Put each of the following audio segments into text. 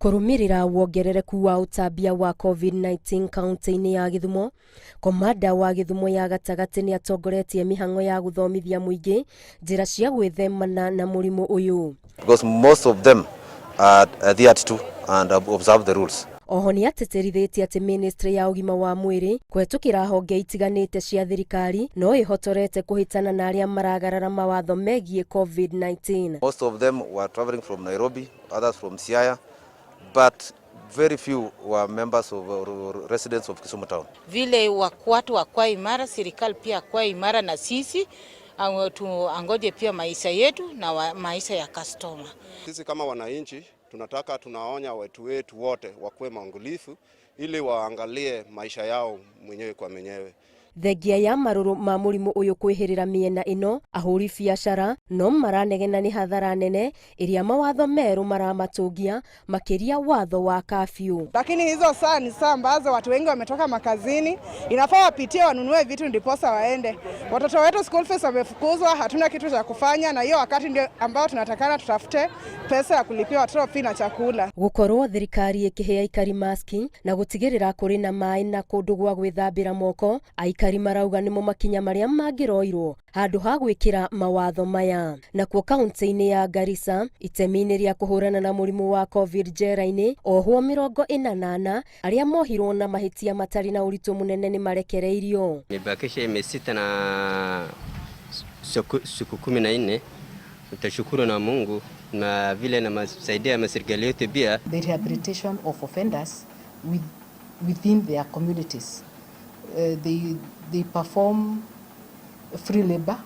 Kũrũmĩrĩra wongerereku wa ũtambia wa COVID-19 kaunti-inĩ ya Gĩthumo, komanda wa Gĩthumo ya gatagatĩ nĩ atongoretie mĩhang'o ya gũthomithia mũingĩ njĩra cia gwĩthemana na mũrimũ ũyũ. Because most of them are adhered to and observe the rules. Oho nĩ atĩtĩrithĩtie atĩ ministry ya ũgima wa mwĩrĩ kũhetũkĩra honge itiganĩte cia thirikari no ĩhotorete kũhĩtana na arĩa maragarara mawatho megiĩ COVID-19. Most of them were traveling from Nairobi, others from Siaya, but very few were members of or residents of Kisumu town. Vile watu wakuwa imara, serikali pia kuwa imara na sisi tuangoje pia maisha yetu na maisha ya customer. Sisi kama wananchi tunataka, tunaonya watu wetu wote wakuwe maangalifu ili waangalie maisha yao mwenyewe kwa mwenyewe. Thengia ya marũrũ ma mũrimũ ũyũ kwĩhĩrĩra mĩena ĩno, ahũri biacara no maranegena nĩ hathara nene ĩrĩa mawatho merũ maramatũngia, makĩria watho wa kafyu. Lakini hizo saa ni saa ambazo watu wengi wametoka makazini, inafaa wapitie wanunue vitu ndiposa waende. Watoto wetu school fees wamefukuzwa, hatuna kitu cha kufanya, na hiyo wakati ndio ambao tunatakana tutafute pesa ya kulipia watoto fee na chakula. Gũkorwo thirikari ĩkĩhe aikari maski na gũtigĩrĩra kũrĩ na maĩ na kũndũ gwa gwĩthambĩra moko, aikari marauga nĩmo makinya marĩa mangĩroirwo handũ ha gwĩkĩra mawatho maya. Nakuo kaunti-inĩ ya Garissa, itemi-inĩ rĩa kũhũrana na mũrimũ wa COVID njera-inĩ, ohwo 44 arĩa mohirwo na mahĩtia matarĩ na ũritũ mũnene nĩ marekereirio. Nimebakisha miezi 6 na siku 14. Tutashukuru na Mungu na vile na masaidia ya serikali yetu pia. The rehabilitation of offenders within their communities. They perform free labor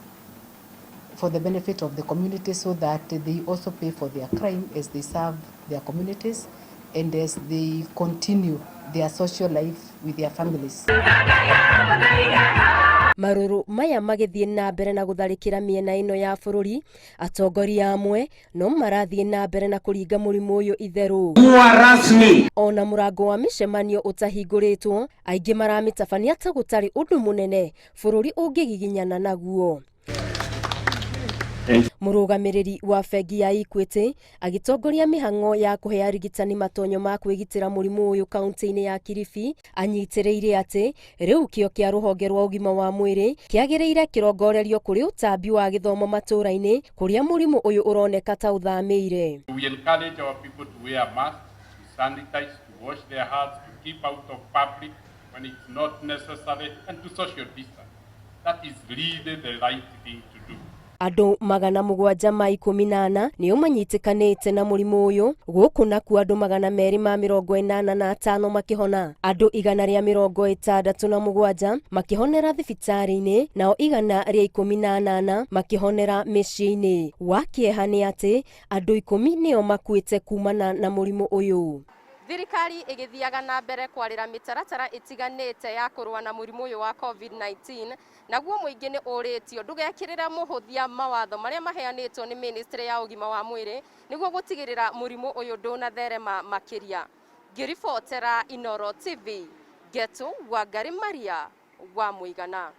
for the benefit of the community so that they also pay for their crime as they serve their communities and as they continue their social life with their families. Marũrũ maya magĩthiĩ na mbere na gũtharĩkĩra mĩena ĩno ya bũrũri, atongoria amwe no marathiĩ na mbere na kũringa mũrimũ ũyũ itherũ. Ona mũrango wa mĩcemanio ũtahingũrĩtwo, aingĩ maramĩtabania ta gũtarĩ ũndũ mũnene bũrũri ũngĩgiginyana naguo. Mũrũgamĩrĩri wa bengi ya Equity agĩtongoria mĩhang'o ya kũhe arigitani matonyo ma kwĩgitĩra mũrimũ ũyũ kaunti-inĩ ya Kilifi anyitĩrĩire atĩ rĩu kĩo kĩa rũhonge rwa ũgima wa mwĩrĩ kĩagĩrĩire kĩrongorerio kũrĩ ũtambi wa gĩthomo matũũra-inĩ kũrĩa mũrimũ ũyũ ũroneka ta ũthamĩire. We encourage our people to wear masks, to sanitize, to wash their hands, to keep out of public when it's not necessary, and to social distance. That is really the right thing to do. Andũ 714 nĩo manyitĩkanĩte na mũrimũ ũyũ, gũkũ nakuo andũ 285 makĩhona, andũ 167 makĩhonera thibitarĩ-inĩ, nao 118 makĩhonera mĩciĩ-inĩ. Wa kĩeha nĩ atĩ andũ 10 nĩo makuĩte kumana na mũrimũ ũyũ. Thirikari ĩgĩthiaga na mbere kwarĩra mĩtaratara ĩtiganĩte ya kũrũa na mũrimũ ũyũ wa COVID-19, naguo mũingĩ nĩ ũrĩtio ndũgekĩrĩre mũhũthia mawatho marĩa maheanĩtwo nĩ ministry ya ũgima wa mwĩrĩ nĩguo gũtigĩrĩra mũrimũ ũyũ ndũnatherema makĩria. Ngĩribotera Inooro TV, Getu Wangari Maria wa Mũigana.